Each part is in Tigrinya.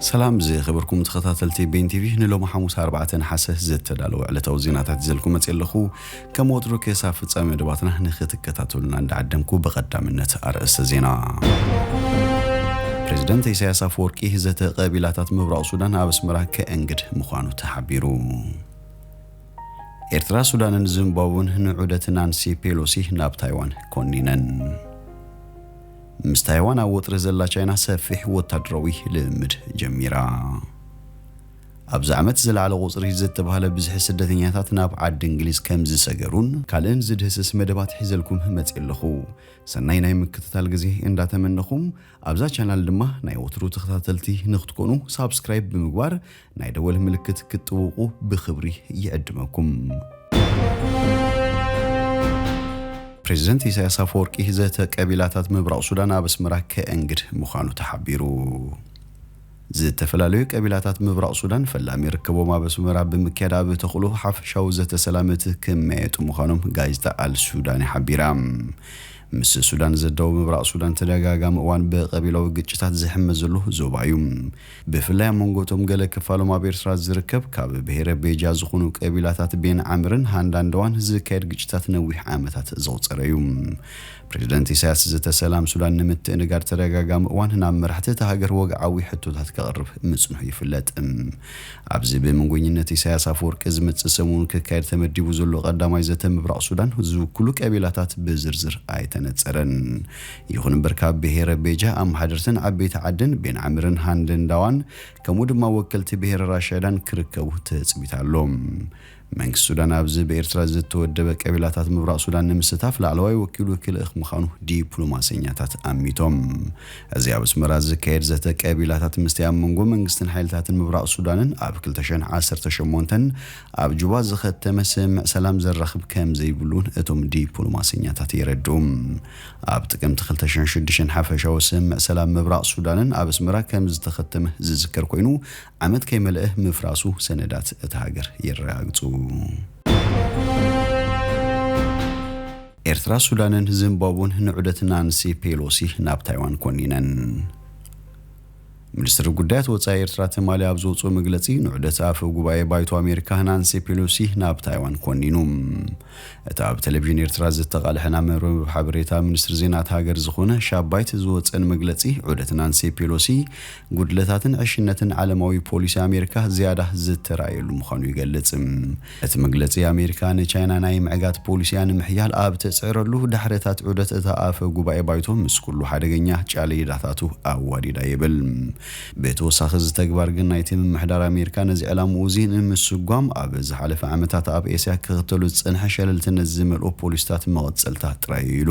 ሰላም ዝኸበርኩም ተኸታተልቲ ቤን ቲቪ፣ ንሎሚ ሓሙስ ኣርባዕተ ነሓሰ ዝተዳለወ ዕለታዊ ዜናታት ይዘልኩም መጽእ ኣለኹ። ከም ወትሩ ክሳብ ፍጻሜ መደባትና ንኽትከታተሉና እንዳዓደምኩ፣ ብቐዳምነት ኣርእስተ ዜና። ፕሬዝደንት ኢሳያስ ኣፈወርቂ ዘተ ቀቢላታት ምብራቕ ሱዳን ኣብ ኣስመራ ከእንግድ ምዃኑ ተሓቢሩ። ኤርትራ፣ ሱዳንን ዚምባብወን ንዑደት ናንሲ ፔሎሲ ናብ ታይዋን ኮኒነን። ምስ ታይዋን ኣብ ወጥሪ ዘላ ቻይና ሰፊሕ ወታደራዊ ልምምድ ጀሚራ። ኣብዚ ዓመት ዝለዓለ ቁጽሪ ዝተባህለ ብዝሒ ስደተኛታት ናብ ዓዲ እንግሊዝ ከም ዝሰገሩን ካልእን ዝድህስስ መደባት ሒዘልኩም መጽእ ኣለኹ። ሰናይ ናይ ምክትታል ግዜ እንዳተመነኹም፣ ኣብዛ ቻናል ድማ ናይ ወትሩ ተኸታተልቲ ንክትኮኑ ሳብስክራይብ ብምግባር ናይ ደወል ምልክት ክትጥውቁ ብኽብሪ ይዕድመኩም። ፕሬዝደንት ኢሳያስ ኣፈወርቂ ዘተ ቀቢላታት ምብራቕ ሱዳን ኣብ ኣስመራ ከእንግድ ምዃኑ ተሓቢሩ። ዝተፈላለዩ ቀቢላታት ምብራቕ ሱዳን ፈላሚ ርከቦም ኣብ ኣስመራ ብምክያድ ኣብ ተኽእሎ ሓፈሻዊ ዘተ ሰላም እቲ ክመየጡ ምዃኖም ጋዜጣ ኣል ሱዳን ሓቢራ። ምስ ሱዳን ዘዳው ምብራቕ ሱዳን ተደጋጋሚ እዋን ብቀቢላዊ ግጭታት ዝሕመ ዘሎ ዞባ እዩ። ብፍላይ ኣብ መንጎ እቶም ገለ ክፋሎም ኣብ ኤርትራ ዝርከብ ካብ ብሄረ ቤጃ ዝኾኑ ቀቢላታት ቤን ዓምርን ሃንዳንደዋን ዝካየድ ግጭታት ነዊሕ ዓመታት ዘቑጸረ እዩ። ፕሬዝደንት ኢሳያስ ዘተ ሰላም ሱዳን ንምትእንጋድ ተደጋጋሚ እዋን ናብ መራሕቲ እታ ሃገር ወግዓዊ ሕቶታት ከቕርብ ምጽንሑ ይፍለጥ። ኣብዚ ብምንጎኝነት ኢሳያስ ኣፈወርቂ ዝመጽእ ሰሙን ክካየድ ተመዲቡ ዘሎ ቀዳማይ ዘተ ምብራቕ ሱዳን ዝውክሉ ቀቢላታት ብዝርዝር ኣይተነጸረን። ይኹን እምበር ካብ ብሄረ ቤጃ ኣመሓደርትን ዓበይቲ ዓድን ቤን ዓምርን ሃንደንዳዋን ከምኡ ድማ ወከልቲ ብሄረ ራሻይዳን ክርከቡ ትጽቢት ኣሎ። መንግስቲ ሱዳን ኣብዚ ብኤርትራ ዝተወደበ ቀቢላታት ምብራቕ ሱዳን ንምስታፍ ላዕለዋይ ወኪሉ ክልእኽ ምዃኑ ዲፕሎማሰኛታት ኣሚቶም። እዚ ኣብ ኣስመራ ዝካየድ ዘተ ቀቢላታት ምስቲ ኣብ መንጎ መንግስትን ሓይልታትን ምብራቕ ሱዳንን ኣብ ክልተ ሽሕን ዓሰርተ ሸሞንተን ኣብ ጁባ ዝኸተመ ስምምዕ ሰላም ዘራኽብ ከም ዘይብሉን እቶም ዲፕሎማሰኛታት የረድኡ። ኣብ ጥቅምቲ ክልተ ሽሕን ሽዱሽተን ሓፈሻዊ ስምምዕ ሰላም ምብራቕ ሱዳንን ኣብ ኣስመራ ከም ዝተኸተመ ዝዝከር ኮይኑ፣ ዓመት ከይመልአ ምፍራሱ ሰነዳት እታ ሃገር የረጋግጹ። ኤርትራ፣ ሱዳንን ዚምባብወን ንዑደት ናንሲ ፔሎሲ ናብ ታይዋን ኮኒነን። ሚኒስትሪ ጉዳያት ወጻኢ ኤርትራ ትማሊ ኣብ ዘውጽኦ መግለጺ፣ ንዑደት ኣፈ ጉባኤ ባይቶ ኣሜሪካ ናንሲ ፔሎሲ ናብ ታይዋን ኮኒኑ። እቲ ኣብ ቴሌቪዥን ኤርትራ ዝተቓልሐ ናይ መርበብ ሓበሬታ ሚኒስትሪ ዜና እታ ሃገር ዝኾነ ሻባይት ዝወጸን መግለጺ፣ ዑደት ናንሲ ፔሎሲ ጉድለታትን ዕሽነትን ዓለማዊ ፖሊሲ ኣሜሪካ ዝያዳ ዝተራእየሉ ምዃኑ ይገልጽ። እቲ መግለጺ፣ ኣሜሪካ ንቻይና ናይ ምዕጋት ፖሊሲያ ንምሕያል ኣብ ትጽዕረሉ ዳሕረታት ዑደት እታ ኣፈ ጉባኤ ባይቶ ምስ ኩሉ ሓደገኛ ጫሌዳታቱ ኣዋዲዳ ይብል። ብተወሳኺ፣ እዚ ተግባር ግን ናይቲ ምምሕዳር ኣሜሪካ ነዚ ዕላምኡ እዚ ንምስጓም ኣብ ዝሓለፈ ዓመታት ኣብ ኤስያ ክኽተሎ ዝጸንሐ ሸለልትነት ዝመልኦ ፖሊሲታት መቐጸልታ ጥራይ እዩ ኢሉ።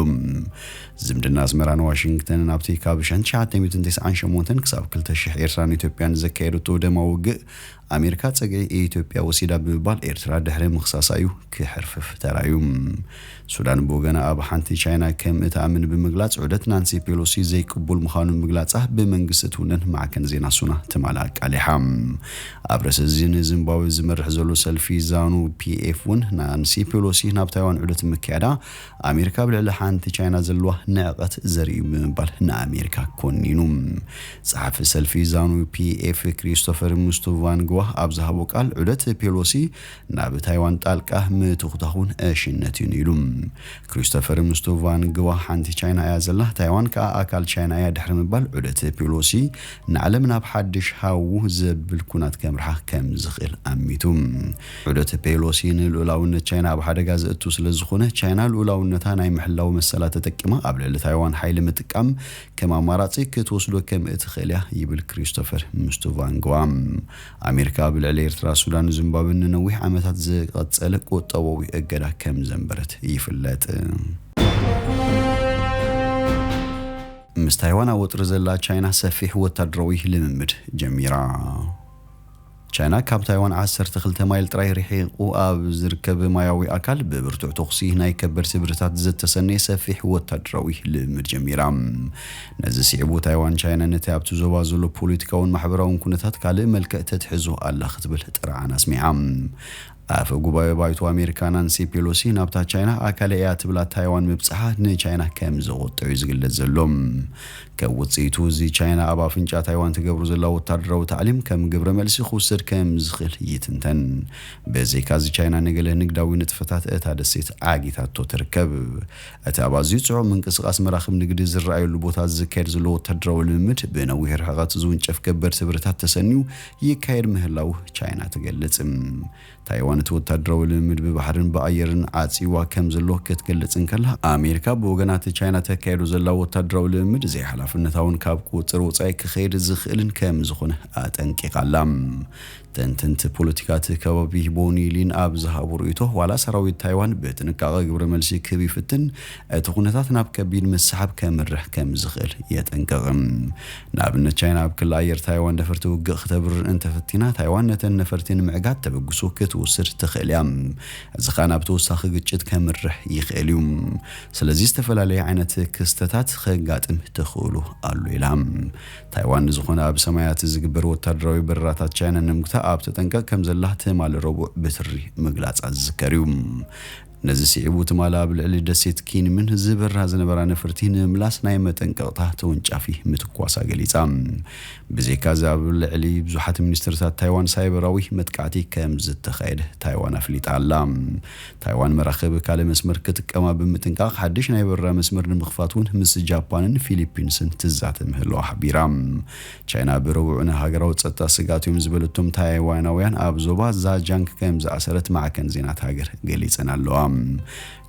ዝምድና ኣስመራን ዋሽንግተንን ኣብቲ ካብ ሽሕን ትሽዓተ ሚእትን ተስዓን ሸሞንተን ክሳብ ክልተ ሽሕ ኤርትራን ኢትዮጵያን ዘካየደቶ ደማዊ ውግእ፣ ኣሜሪካ ጸግዒ ኢትዮጵያ ወሲዳ ብምባል ኤርትራ ድሕሪ ምኽሳሳ እዩ ክሕርፍፍ ተራእዩ። ሱዳን ብወገና ኣብ ሓንቲ ቻይና ከም እትኣምን ብምግላጽ፣ ዑደት ናንሲ ፔሎሲ ዘይቅቡል ምዃኑ ምግላጻ ብመንግስቲ ትውነን ማዕከን ዜና ሱና ትማሊ ኣቃሊሓ። ኣብ ርእሲ እዚ ንዚምባብዌ ዝመርሕ ዘሎ ሰልፊ ዛኑ ፒኤፍ እውን ናንሲ ፔሎሲ ናብ ታይዋን ዑደት ምክያዳ ኣሜሪካ ኣብ ልዕሊ ሓንቲ ቻይና ዘለዋ ንዕቐት ዘርኢ እዩ ብምባል ንኣሜሪካ ኮኒኑ። ጸሓፊ ሰልፊ ዛኑ ፒኤፍ ክሪስቶፈር ሙስቱቫንግዋ ኣብ ዝሃቦ ቃል፣ ዑደት ፔሎሲ ናብ ታይዋን ጣልቃ ምትኹታኹን ዕሽነት እዩ ኢሉ። ክሪስቶፈር ሙስቱቫንግዋ፣ ሓንቲ ቻይና እያ ዘላ፣ ታይዋን ከኣ ኣካል ቻይና እያ ድሕሪ ምባል፣ ዑደት ፔሎሲ ንዓለም ናብ ሓድሽ ሃው ዘብል ኩናት ከምርሓ ከም ዝኽእል ኣሚቱ። ዑደት ፔሎሲ ንልኡላውነት ቻይና ኣብ ሓደጋ ዘእቱ ስለ ዝኾነ፣ ቻይና ልኡላውነታ ናይ ምሕላው መሰላ ተጠቂማ ኣብ ልዕሊ ታይዋን ሓይሊ ምጥቃም ከም ኣማራጺ ክትወስዶ ከም እትኽእል እያ ይብል ክሪስቶፈር ሙስቱቫንግዋ። ኣሜሪካ ኣብ ልዕሊ ኤርትራ፣ ሱዳን፣ ዚምባብዌን ንነዊሕ ዓመታት ዝቐጸለ ቁጠባዊ እገዳ ከም ዘንበረት ይፍለጥ። ምስ ታይዋን ኣብ ወጥሪ ዘላ ቻይና ሰፊሕ ወታደራዊ ልምምድ ጀሚራ። ቻይና ካብ ታይዋን ዓሰርተ ክልተ ማይል ጥራይ ርሒቑ ኣብ ዝርከብ ማያዊ ኣካል ብብርቱዕ ተኹሲ ናይ ከበድቲ ብረታት ዝተሰነየ ሰፊሕ ወታደራዊ ልምምድ ጀሚራ። ነዚ ስዒቡ ታይዋን ቻይና ነቲ ኣብቲ ዞባ ዘሎ ፖለቲካውን ማሕበራውን ኩነታት ካልእ መልክዕ ተትሕዞ ኣላ ክትብል ጥርዓን ኣስሚዓ። ኣፈ ጉባኤ ባይቶ ኣሜሪካ ናንሲ ፔሎሲ ናብታ ቻይና ኣካለ እያ ትብላ ታይዋን ምብጽሓ ንቻይና ከም ዘቖጥዑ እዩ ዝግለጽ ዘሎ። ከም ውጽኢቱ፣ እዚ ቻይና ኣብ ኣፍንጫ ታይዋን ትገብሩ ዘላ ወታደራዊ ታዕሊም ከም ግብረ መልሲ ክውሰድ ከም ዝኽእል ይትንተን። ብዘይካዚ፣ ቻይና ንገለ ንግዳዊ ንጥፈታት እታ ደሴት ዓጊታቶ ትርከብ። እቲ ኣብ ኣዝዩ ጽዑቕ ምንቅስቓስ መራኽብ ንግዲ ዝረኣየሉ ቦታ ዝካየድ ዘሎ ወታደራዊ ልምምድ፣ ብነዊሕ ርሕቐት ዝውንጨፍ ከበድቲ ብረታት ተሰንዩ ይካየድ ምህላው ቻይና ትገልጽ። ታይዋን እቲ ወታደራዊ ልምምድ ብባሕርን ብኣየርን ዓጽይዋ ከም ዘሎ ክትገልጽ እንከላ፣ ኣሜሪካ ብወገና እቲ ቻይና ተካይዶ ዘላ ወታደራዊ ልምምድ ዘይሓላፍነታውን ካብ ቁጽር ወጻኢ ክኸይድ ዝኽእልን ከም ዝኾነ ኣጠንቂቓ ኣላ። ተንተንቲ ፖለቲካ እቲ ከባቢ ቦኒ ሊን ኣብ ዝሃቦ ርእይቶ፣ ዋላ ሰራዊት ታይዋን ብጥንቃቐ ግብረ መልሲ ክህብ ይፍትን፣ እቲ ኩነታት ናብ ከቢድ ምስሓብ ከምርሕ ከም ዝኽእል የጠንቅቕ። ንኣብነት፣ ቻይና ኣብ ክሊ ኣየር ታይዋን ነፈርቲ ውግእ ክተብርር እንተፈቲና፣ ታይዋን ነተን ነፈርቲ ንምዕጋት ተበግሶ ክትወስድ ትኽእል እያ። እዚ ኸኣ ናብ ተወሳኺ ግጭት ከምርሕ ይኽእል እዩ። ስለዚ፣ ዝተፈላለየ ዓይነት ክስተታት ከጋጥም ተኽእሎ ኣሎ ኢላ። ታይዋን ንዝኾነ ኣብ ሰማያት ዝግበር ወታደራዊ በረራታት ቻይና ንምግታእ ኣብ ተጠንቀቕ ከም ዘላ ትማሊ ረቡዕ ብትሪ ምግላጻ ዝዝከር እዩ። ነዚ ስዒቡ፣ ትማሊ ኣብ ልዕሊ ደሴት ኪንምን ዝበራ ዝነበራ ነፈርቲ ንምምላስ ናይ መጠንቀቕታ ተወንጫፊ ምትኳሳ ገሊጻ። ብዘይካዚ፣ ኣብ ልዕሊ ብዙሓት ሚኒስትርታት ታይዋን ሳይበራዊ መጥቃዕቲ ከም ዝተኻየደ ታይዋን ኣፍሊጣ ኣላ። ታይዋን መራኽብ ካልእ መስመር ክጥቀማ ብምጥንቃቕ፣ ሓድሽ ናይ በረራ መስመር ንምኽፋት እውን ምስ ጃፓንን ፊሊፒንስን ትዛተ ምህላዋ ሓቢራ። ቻይና ብረቡዕ ንሃገራዊ ጸጥታ ስግኣት እዮም ዝበለቶም ታይዋናውያን ኣብ ዞባ ዛጃንግ ከም ዝኣሰረት ማዕከን ዜናት ሃገር ገሊጸን ኣለዋ።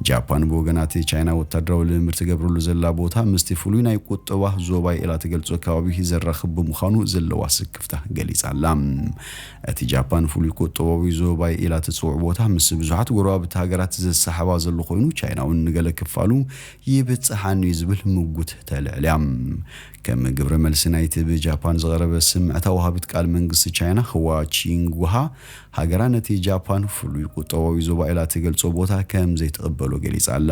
ጃፓን ብወገና፣ እቲ ቻይና ወታደራዊ ልምምድ ትገብረሉ ዘላ ቦታ ምስቲ ፍሉይ ናይ ቁጠባ ዞባይ ኢላ ትገልጾ ከባቢ ዘራኽብ ብምዃኑ ዘለዋ ስክፍታ ገሊጻ ኣላ። እቲ ጃፓን ፍሉይ ቁጠባዊ ዞባይ ኢላ ትጽውዕ ቦታ ምስ ብዙሓት ጎረባብቲ ሃገራት ዘሰሓባ ዘሎ ኮይኑ፣ ቻይና እውን ንገለ ክፋሉ ይብጽሓኒ እዩ ዝብል ምጉት ተልዕል እያ። ከም ግብረ መልሲ ናይቲ ብጃፓን ዝቐረበ ስምዕታ፣ ወሃቢት ቃል መንግስቲ ቻይና ህዋ ቺንጉሃ፣ ሃገራ ነቲ ጃፓን ፍሉይ ቁጠባዊ ዞባ ኢላ ትገልጾ ቦታ ከም ዘይትቕበሎ ገሊጻ ኣላ።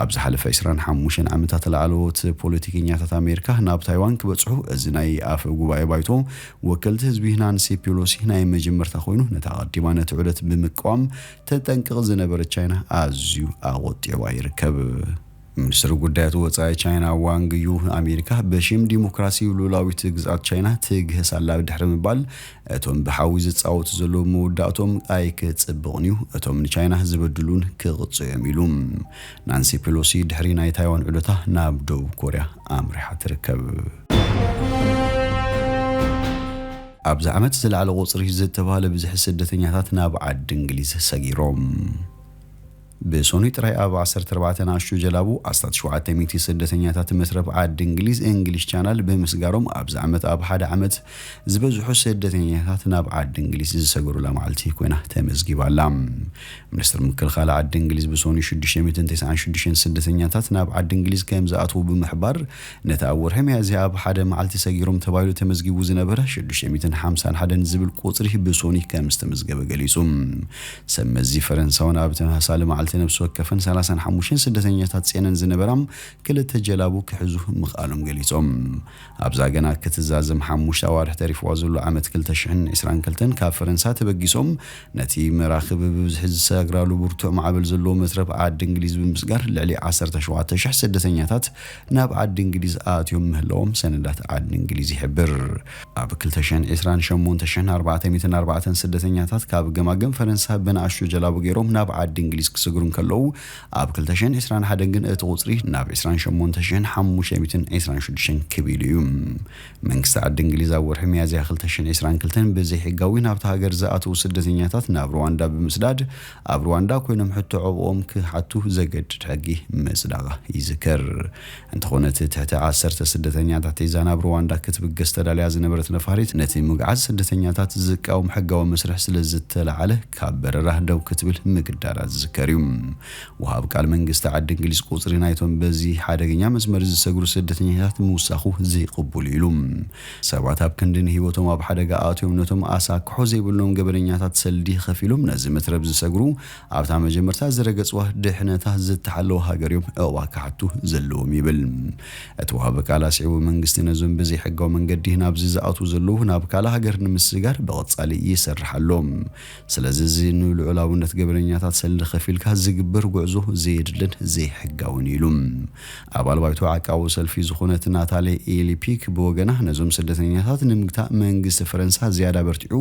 ኣብ ዝሓለፈ ዕስራን ሓሙሽተን ዓመታት፣ ላዕለዎት ፖለቲከኛታት ኣሜሪካ ናብ ታይዋን ክበጽሑ፣ እዚ ናይ ኣፈ ጉባኤ ባይቶ ወከልቲ ህዝቢ ናንሲ ፔሎሲ ናይ መጀመርታ ኮይኑ፣ ነታ ኣቐዲማ ነቲ ዑደት ብምቅዋም ተጠንቅቕ ዝነበረት ቻይና ኣዝዩ ኣቖጢዕዋ ይርከብ። ሚኒስትሪ ጉዳያት ወጻኢ ቻይና ዋንግ ዩ፣ ኣሜሪካ ብሽም ዲሞክራሲ ሉላዊት ግዝኣት ቻይና ትግህስ ኣላ ድሕሪ ምባል፣ እቶም ብሓዊ ዝጻወቱ ዘለዉ መወዳእቶም ኣይክጽብቕን እዩ፣ እቶም ንቻይና ዝበድሉን ክቕጽዑ እዮም ኢሉ። ናንሲ ፔሎሲ ድሕሪ ናይ ታይዋን ዑደታ ናብ ደቡብ ኮርያ ኣምሪሓ ትርከብ። ኣብዚ ዓመት ዝለዓለ ቁጽሪ ዝተባህለ ብዝሒ ስደተኛታት ናብ ዓዲ እንግሊዝ ሰጊሮም። ብሶኑይ ጥራይ ኣብ ዓሰርተ ኣርባዕተ ንኣሽቱ ጀላቡ ኣስታት ሸውዓተ ሚእቲ ስደተኛታት መትረብ ዓዲ እንግሊዝ፣ እንግሊሽ ቻናል፣ ብምስጋሮም፣ ኣብዚ ዓመት ኣብ ሓደ ዓመት ዝበዝሑ ስደተኛታት ናብ ዓዲ እንግሊዝ ዝሰገሩላ መዓልቲ ኮይና ተመዝጊባ ኣላ። ሚኒስትሪ ምክልኻል ዓዲ እንግሊዝ ብሶኑይ ሽዱሽተ ሚእትን ተስዓን ሽዱሽተን ስደተኛታት ናብ ዓዲ እንግሊዝ ከም ዝኣትዉ ብምሕባር፣ ነቲ ኣብ ወርሒ ሚያዝያ ኣብ ሓደ መዓልቲ ሰጊሮም ተባሂሉ ተመዝጊቡ ዝነበረ ሽዱሽተ ሚእትን ሓምሳን ሓደን ዝብል ቁጽሪ ብሶኑይ ከም ዝተመዝገበ ገሊጹ። ሰብ መዚ ፈረንሳውን ኣብ ተመሳሳሊ መዓልቲ ነፍሲ ወከፈን ሰላሳን ሓሙሽተን ስደተኛታት ጽዒነን ዝነበራ ክልተ ጀላቡ ክሕዙ ምኽኣሎም ገሊጾም። ኣብዛ ገና ክትዛዘም ሓሙሽተ ኣዋርሕ ተሪፍዋ ዘሎ ዓመት ክልተ ሽሕን ዕስራን ክልተን ካብ ፈረንሳ ተበጊሶም ነቲ መራኽብ ብብዝሒ ዝሰግራሉ ብርቱዕ ማዕበል ዘለዎ መትረብ ዓዲ እንግሊዝ ብምስጋር ልዕሊ ዓሰርተ ሸውዓተ ሽሕ ስደተኛታት ናብ ዓዲ እንግሊዝ ኣትዮም ምህላዎም ሰነዳት ዓዲ እንግሊዝ ይሕብር። ኣብ ክልተ ሽሕን ዕስራን ሸሞንተ ሽሕን ኣርባዕተ ሚእትን ኣርባዕተን ስደተኛታት ካብ ገማግም ፈረንሳ ብንኣሽቱ ጀላቡ ገይሮም ናብ ዓዲ እንግሊዝ ክስግሩ እንከለዉ፣ ኣብ ክልተ ሽሕን ዕስራን ሓደን ግን እቲ ቁጽሪ ናብ ዕስራን ሸሞንተ ሽሕን ሓሙሽተ ሚእትን ዕስራን ሽዱሽተን ክብ ኢሉ እዩ። መንግስቲ ዓዲ እንግሊዝ ኣብ ወርሒ ሚያዝያ ክልተ ሽሕን ዕስራን ክልተን ብዘይሕጋዊ ናብታ ሃገር ዝኣተዉ ስደተኛታት ናብ ሩዋንዳ ብምስዳድ፣ ኣብ ሩዋንዳ ኮይኖም ሕቶ ዑቕባኦም ክሓቱ ዘገድድ ሕጊ ምጽዳቓ ይዝከር። እንተኾነ፣ እቲ ትሕቲ ዓሰርተ ስደተኛታት ሒዛ ናብ ሩዋንዳ ክትብገስ ተዳልያ ዝነበረት ነፋሪት፣ ነቲ ምጉዓዝ ስደተኛታት ዝቃወም ሕጋዊ መስርሕ ስለ ዝተለዓለ፣ ካብ በረራ ደው ክትብል ምግዳዳ ዝዝከር እዩ። ወሃብ ቃል መንግስቲ ዓዲ እንግሊዝ ቁጽሪ ናይቶም በዚ ሓደገኛ መስመር ዝሰግሩ ስደተኛታት ምውሳኹ ዘይቅቡል ኢሉ። ሰባት ኣብ ክንዲ ንህይወቶም ኣብ ሓደጋ ኣትዮም ነቶም ኣሳክሖ ዘይብሎም ገበነኛታት ሰልዲ ከፊሎም ነዚ መትረብ ዝሰግሩ ኣብታ መጀመርታ ዝረገጽዋ ድሕነታ ዝተሓለወ ሃገር እዮም ዕቑባ ክሓቱ ዘለዎም ይብል። እቲ ወሃቢ ቃል ኣስዒቡ መንግስቲ ነዞም ብዘይሕጋዊ መንገዲ ናብዚ ዝኣትዉ ዘለዉ ናብ ካልእ ሃገር ንምስጋር ብቐጻሊ ይሰርሕ ኣሎ። ስለዚ እዚ ንልዑላውነት ገበነኛታት ሰልዲ ከፊልካ ዝግበር ጉዕዞ ዘየድልን ዘይሕጋውን ኢሉ። ኣባል ባይቶ ዓቃዊ ሰልፊ ዝኾነት ናታሌ ኤሊፒክ ብወገና ነዞም ስደተኛታት ንምግታእ መንግስቲ ፈረንሳ ዝያዳ በርቲዑ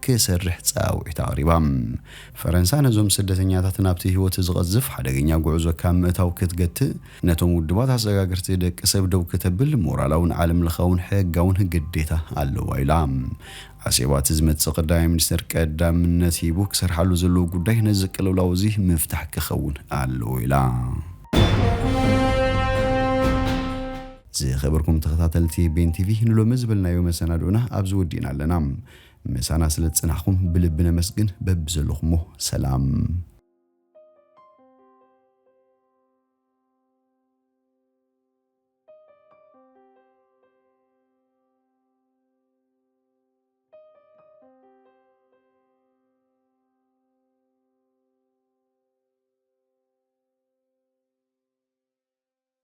ክሰርሕ ጻውዒት ኣቕሪባ። ፈረንሳ ነዞም ስደተኛታት ናብቲ ህይወት ዝቐዝፍ ሓደገኛ ጉዕዞ ካብ ምእታው ክትገትእ ነቶም ውድባት ኣሰጋገርቲ ደቂ ሰብ ደው ከተብል ሞራላውን ዓለም ለኻውን ሕጋውን ግዴታ ኣለዋ ኢላ። ኣስዒባ እቲ ዝመጽእ ቀዳማይ ሚኒስተር ቀዳምነት ሂቡ ክሰርሓሉ ዘለዎ ጉዳይ ነዚ ቅልውላው እዚ ምፍታሕ ክኸውን ኣለዎ ኢላ። ዝኸበርኩም ተኸታተልቲ ቤን ቲቪ ንሎሚ ዝበልናዮ መሰናድኦና ኣብዚ ወዲእና ኣለና። ምሳና ስለ ዝጸናሕኩም ብልቢ ነመስግን። በብዘለኹሞ ሰላም